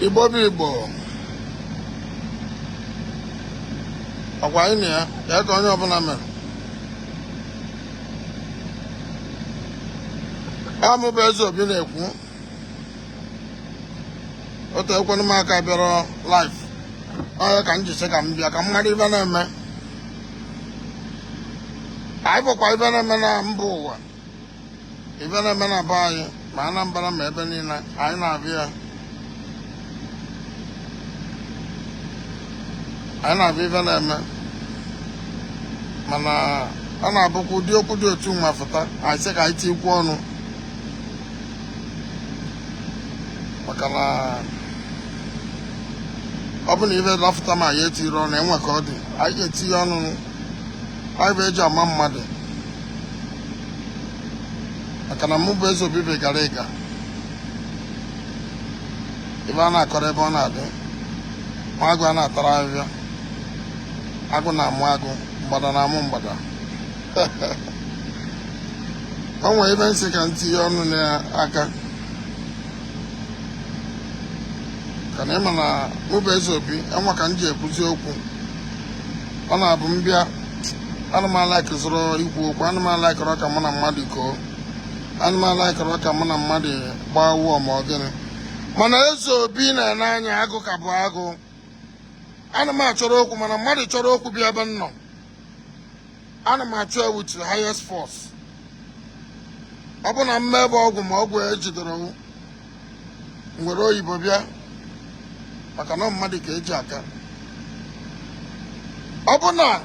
Igbo bụ Igbo, ọkwa anyị na ya ya ka onye ọbụla mere. Ọ mụ bụ Eze Obi na-ekwu. Otu ekwenụ m aka bịara live onye ka m ji sị ka m bịa ka m mara ife na-eme. Anyị bụkwa ife na-eme na mba ụwa, ife na-eme na be anyị, ma Anambra ma ebe niile anyị na-abịa ya. Anyị na-abịa ife na-eme, mana ọ na-abụkwa ụdị okwu dị otu nwa fụta, anyị sị ka anyị tikwu ọnụ, maka na ọ bụ na ife dapụta ma anyị etiri ọnụ, enwe ka ọ dị, anyị ga-etinye ọnụ. Anyị bụ eji ama mmadụ, maka na mụ bụ Eze Obi bụ gara ịga ebe a na-akọrọ ebe ọ na-adị ma agụ a na-atara ahịhịa, agụ na-amụ agụ, mgbada na-amụ mgbada. O nwere ebe m sị ka m tinye ọnụ n'aka ka na ịma na mụ bụ Eze Obi enwe ka m ji ekwuzi okwu. Ọ na-abụ m bịa, ana m alaikizoro ikwu okwu, ana m alaikọrọ ka mụ na mmadụ koo, ana m alaikọrọ ka mụ na mmadụ gbaa wụọ ma ọ gịnị. Mana Eze Obi na-ene anya agụ ka bụ agụ. Ana m achọrọ okwu, mana mmadụ chọrọ okwu bịa ebe m nọ, ana m achụ ya with the highest force. Ọ bụ na mmebe ọgwụ ma ọgwụ ejidere m nwere oyibo bịa, maka na mmadụ ka eji aka. Ọ bụ na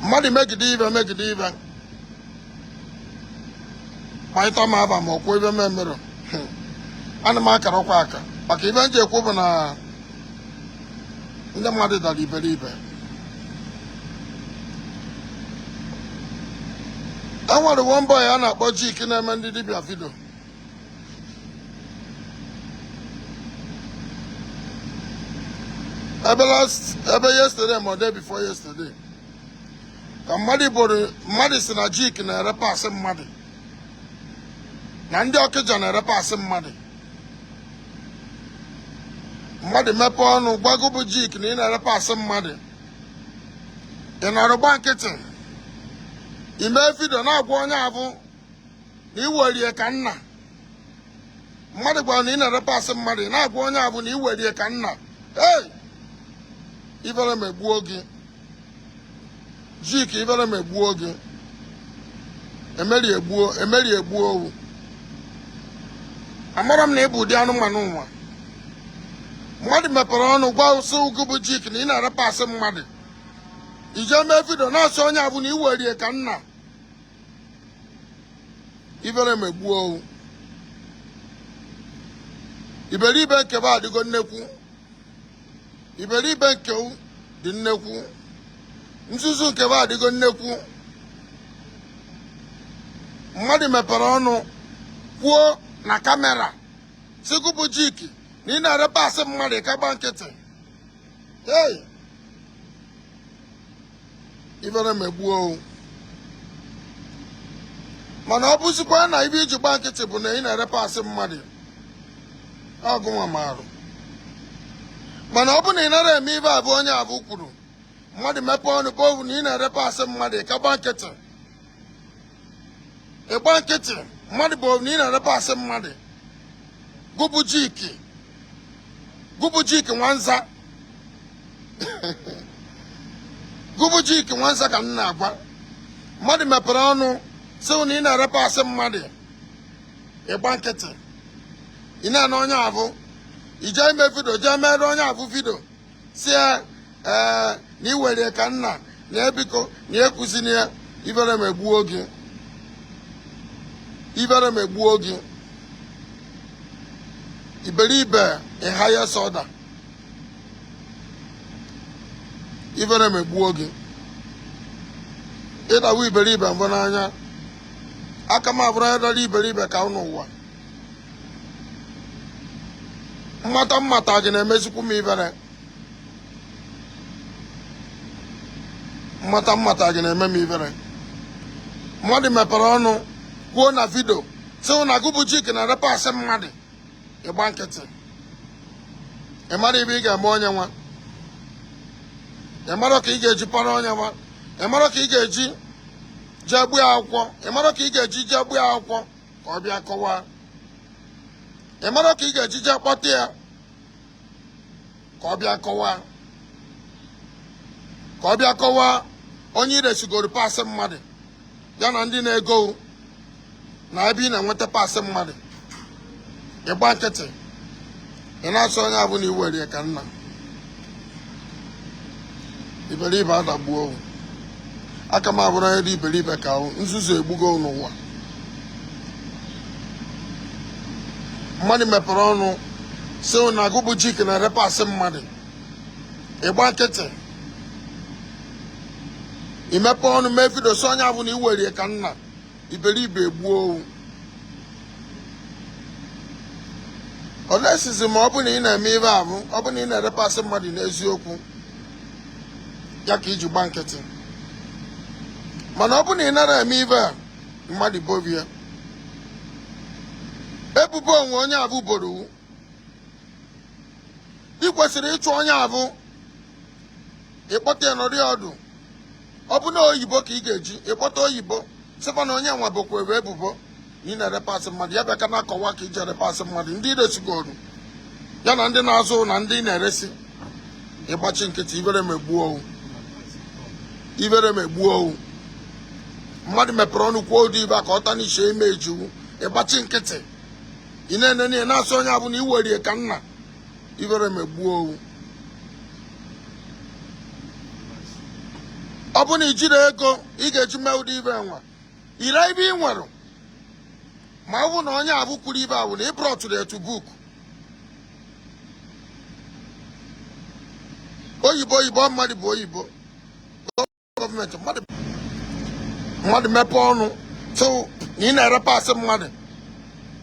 mmadụ megide ibe megide ibe kparịta m aba ma ọkwuo ibe m emerọ, ana m akarakwa aka, maka ibe m ji ekwu bụ na ndị mmadụ dara iberibe. E nwere one boy a na-akpọ Jik na-eme ndị dibịa video. Ebe last, ebe yesterday ma day before yesterday, ka mmadụ boro mmadụ si na Jik na-ere parts mmadụ, na ndị Ọkịja na-ere parts mmadụ. Mmadụ mepee ọnụ gwago bụ Jik na ị na-ere parts mmadụ, ị nọrọ gba nkịtị, ime video na-agwa onye abụ na ị werie ka nna. Mmadụ gwara na ị na-ere parts mmadụ, ị na-agwa onye abụ na ị werie ka nna. Ei, ibere megbuo gị, Jik, ibere megbuo gị. Emeri egbuo, emeri egbuo owu. Amara m na ị bụ ụdị anụmanụ nwa. Mmadụ mepere ọnụ gwa ụsị ugwu bụ Jik na ị na-ere parts mmadụ, ije mee video na-asị onye abụ na ị werie ka nna. Ibere megbuo owu. Iberibe nke bụ adịgo nnekwu, iberibe nke dị nnekwu, nzuzu nke bụ adịgo nnekwu. Mmadụ mepere ọnụ kwuo na camera sị gụ bụ Jik na ị na-ere parts mmadụ, ka gba nkịtị. Hey, ibere megbuo owu. Mana ọ bụzikwa na ibe iji gba nkịtị bụ na ị na-ere parts mmadụ, ọgụnwa marụ. Mana ọ bụ na ị nara eme ibe abụ onye abụ kwuru, mmadụ mepee ọnụ bụ na ị na-ere parts mmadụ, ka gba nkịtị, ịgba nkịtị, mmadụ bụ na ị na-ere parts mmadụ, gụbụ Jik, gụbụ Jik nwanza, gụbụ Jik nwanza ka m na-agwa. Mmadụ mepere ọnụ sị na ị na-ere parts mmadụ, ịgba nkịtị, ị na-ene onye abụ, ije ime video, jee mere onye abụ video si ya ee na ị were ka nna na ebiko na ekwuzina ya. Ibere megbuo gị, ibere megbuo gị. Iberibe in highest order. Ibere megbuo gị. Ịdawa iberibe mbụ n'anya aka m abụrụ onye dara iberibe ka n'ụwa. Mmata mmata gị na-emezikwu m ibere. Mmata mmata gị na-eme m ibere. Mmadụ mepere ọnụ kwuo na video sị na gụbụ Jik na-ere parts mmadụ. Ịgba nkịtị, ị mara ibe ị ga-eme onye nwa, ị mara ka ị ga-eji para onye nwa, ị mara ka ị ga-eji jee gbuo akwụkwọ, ị mara ka ị ga-eji jee gbuo akwụkwọ ka ọ bịa kọwaa, ị mara ka ị ga-eji jee kpọta ya ka ọ bịa kọwaa, ka ọ bịa kọwaa onye iresigoro parts mmadụ ya na ndị na-ego na ebe ị na-enweta parts mmadụ. Ịgba nkịtị, ị na-asị onye abụ na iwerie ka nna. Iberibe adagbuo owu. Aka m abụrụ onye dị iberibe ka ahụ nzuzu egbugo n'ụwa. Mmadụ mepere ọnụ si na agụbụ Jik na-ere parts mmadụ, ịgba nkịtị. Imepe ọnụ mee video si onye abụ na iwerie ka nna. Iberibe egbuo owu. Olesizi ma ọ bụ na ị na-eme ibe abụ, ọ bụ na ị na-ere parts mmadụ n'eziokwu ya ka iji gba nkịtị. Mana ọ bụ na ị nara eme ibe a, mmadụ bobie ebubo onwe onye abụ boro, ị kwesịrị ịchụ onye abụ, ịkpọta ya nọrọ ya ọdụ. Ọ bụ na oyibo ka ị ga-eji ịkpọta oyibo, sịkwa na onye nwa bụkwa ebe ebubo na ị na-ere parts mmadụ, ya bịa ka na-akọwa ka iji ere parts mmadụ, ndị iresigoro ya na ndị na-azụ na ndị na-eresi. Ịgbachi nkịtị, ibere megbuo owu, ibere megbuo owu. Mmadụ mepere ọnụ kwuo ụdị ibe a ka ọ tarnish ime ejiwu, ịgbachi nkịtị, ị na-enene ya na-asị onye abụ na iwerie ka nna. Ibere megbuo owu. Ọ bụ na ijiri ego ị ga-eji mee ụdị ibe nwa ire ibe ị nwere, ma ọ bụ na onye abụ kwuru ibe ahụ na ị brought ya to book. Oyibo, oyibo, mmadụ bụ oyibo gọọmenti. Mmadụ mepee ọnụ tụ na ị na-ere parts mmadụ,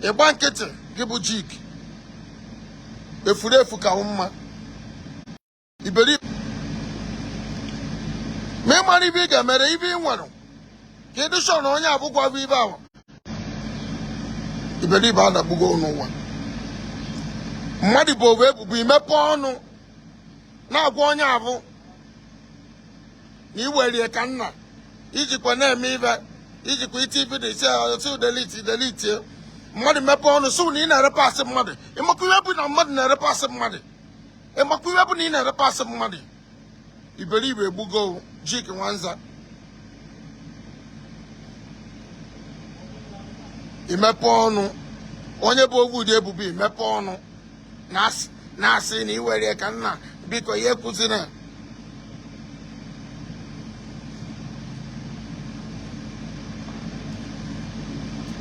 ịgba nkịtị. Gị bụ Jik efuru efu ka mma iberibe. Ma ị mara ibe ị ga-emere ibe ị nwere ka ị dị sure na onye abụkwa bụ ibe ahụ. Iberibe adagbugo n'ụwa. Mmadụ bụ owu ebubo, imepe ọnụ na-agwa onye abụ na iwerie ka nna, ijikwa na-eme ibe, ijikwa iti video si delete, delete. Mmadụ mepee ọnụ sị na ị na-ere parts mmadụ, ịmakwa ihe bụ na mmadụ na-ere parts mmadụ, ịmakwa ihe bụ na ị na-ere parts mmadụ. Iberibe egbugo Jik Nwanza. Imepe ọnụ, onye bụ owu ụdị ebubo, imepe ọnụ na-asị na iwerie ka nna. Biko, ihe kwụzina.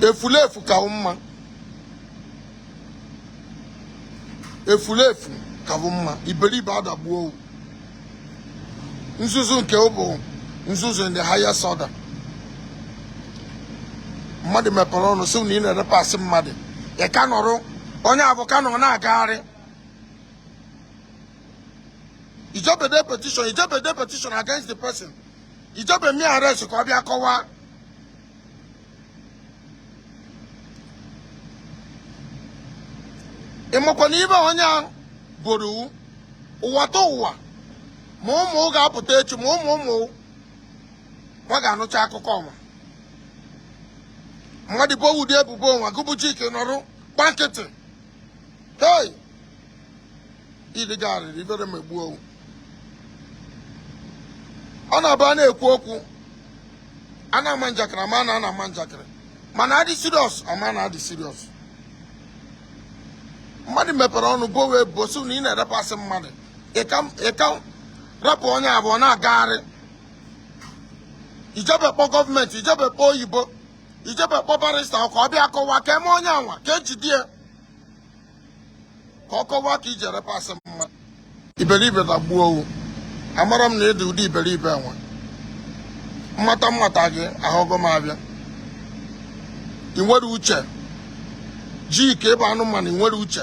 Efulefu ka mma, efulefu ka bụ mma. Iberibe adagbuo owu. Nzuzu nke bụ nzuzu in the highest order. Mmadụ mepere ọnụ sị na ị na-ere parts mmadụ, ị ka nọrọ onye abụ ka nọ na-agagharị. Ijebede petition, ijebede petition against the person, ijebe me arrest ka ọ bịa kọwaa. Ịmakwa na ibe onye a boro ụwa ta ụwa, ma ụmụ ga-apụta echi, ma ụmụ ụmụ nwa ga-anụcha akụkọ ọnwa. Mmadụ bụ ụdị ebubo nwa gụbụ Chike nọrụ gba nkịtị. Hei, ịdịgarịrị ibere megbuo. Ọ na-abụ a na-ekwu okwu, a na-ama njakịrị, ama na a na-ama njakịrị, mana adị serious, ama na adị serious. Mmadụ mepere ọnụ bowe ebubo sị na ị na-ere parts mmadụ, ịka rapụ onye abụọ na-agagharị. Ijebe kpọ gọọmenti, ijebe kpọ oyibo, ijebe kpọ barrister ka ọ bịa kọwaa, ka eme onye anwa ka ejide ya ka ọ kọwaa ka iji ere parts mmadụ. Iberibe dagbuo owu. Amara m na ịdị ụdị iberibe nwa mmata mmata gị ahụgo m abịa. Ị nwere uche ji ka ịbụ anụmanụ. Ị nwere uche,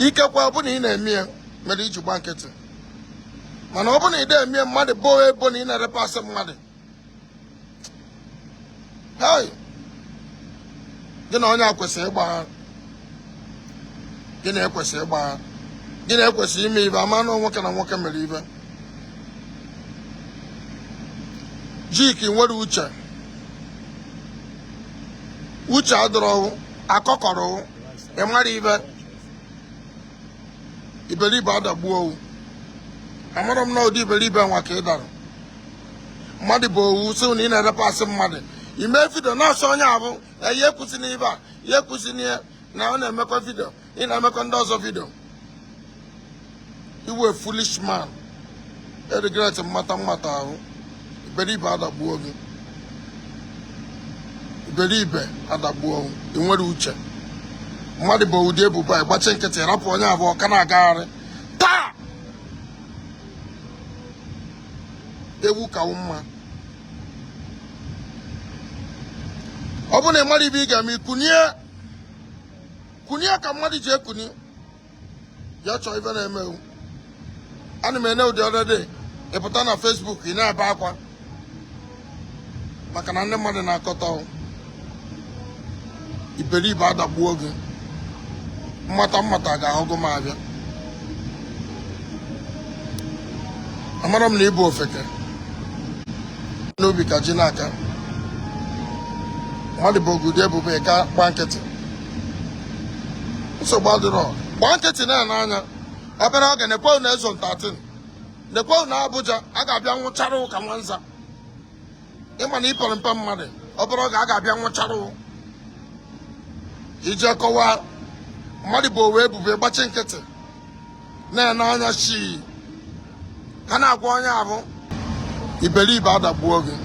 ikekwe ọ bụ na ị na-eme ya mere iji gba nkịtị. Mana ọ bụ na ị na-eme ya, mmadụ boo ebo na ị na-ere parts mmadụ, hei. Gị na onye a kwesịrị ịgba, gị na ekwesịrị ịgba, gị na ekwesịrị ime ibe ama na nwoke na nwoke mere ibe. Jik nwere uche, uche adọrọ akọkọrọ, ị mara ibe iberibe adagbuo owu. Amara m na ụdị iberibe nwa ka ị dara. Mmadụ bụ owu sị na ị na-erepasị mmadụ, ime video na-asọ onye abụ ya ekwusi n'ibe a, ya ekwusi n'ihe na ọ na-emekọ video, ị na-emekọ ndị ọzọ video. Iwe foolish man, e regret mmata mmata ahụ. Iberibe adagbuo gị, iberibe adagbuo. Ị nwere uche. Mmadụ bụ ụdị ebubo a, gbachi nkịtị, rapụ onye abụọ ka na-agagharị taa. Ewu ka mma. Ọ bụrụ na ị mara ibe ị ga-eme, kunie, kunie ka mmadụ ji ekuni ya chọọ ibe na-eme ewu. Ana m ene ụdị ọdọdị ị pụta na Facebook, ị na-ebe akwa maka na ndị mmadụ na-akọta. Iberibe adagbuo gị. Mmata mmata ga-ahụgo m abịa. Amara m na ị bụ ofeke n'obi ka ji n'aka. Mmadụ bụ ogudi ebubo ka gba nkịtị, nsogbu adịrọ. Gba nkịtị na-ene anya obere oge. Nekwe na Zone 13, nekwe na Abuja, a ga-abịa nwụchara ụka nwanza. Ịma na ịpere mpe mmadụ, obere oge a ga-abịa nwụchara ije kọwaa. Mmadụ bụ owe ebubo, gbachi nkịtị na-ene anya shi ka na-agwa onye abụ. Iberibe adagbuo gị.